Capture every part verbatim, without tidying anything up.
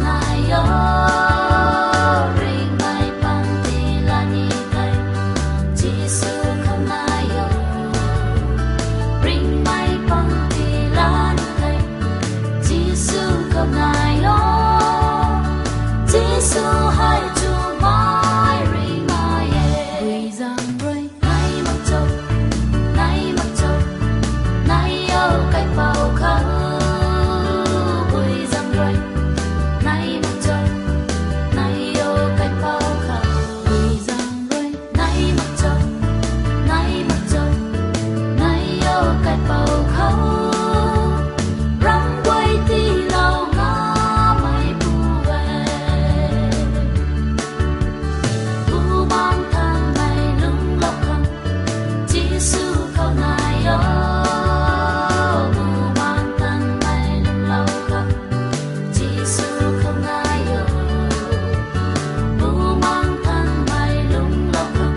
Nai o, ringmei pang ti la ni tei, Jisu khou nai o. Ringmei pang ti la ni tei, Jisu khou nai o. Jisu hei chu mei ringmei e. Guizang rui nai mak cho, nai mak cho, nai o kaipouc khou. Guizang rui nai mak cho, nai o kaipouc khou. Guizang rui nai mak cho, nai mak cho, nai o kaipouc khou. Ram guay tiilou ngamei pu e. Bumaengc Nthanmei lungclou khang, Jisu khou nai o. Bumaengc Nthanmei lungclou khang, Jisu khou nai o. Bumaengc Nthanmei lungclou khang,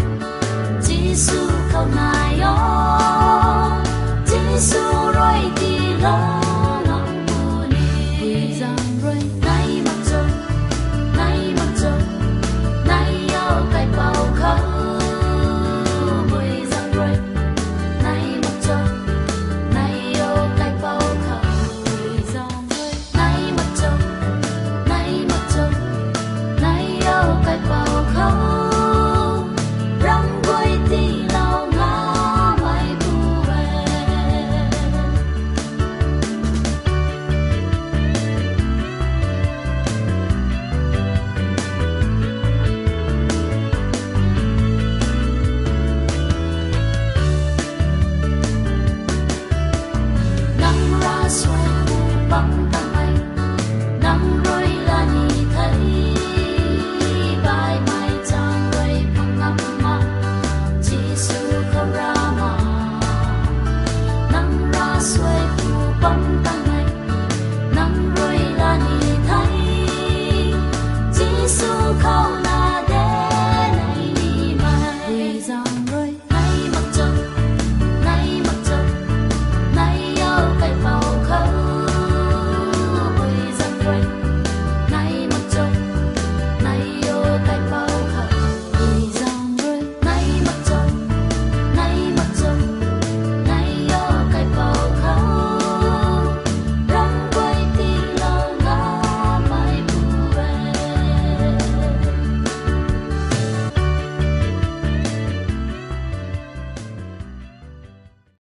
Jisu khou nai o. Jisu rui tiilou ngamei pu ni. Guizang rui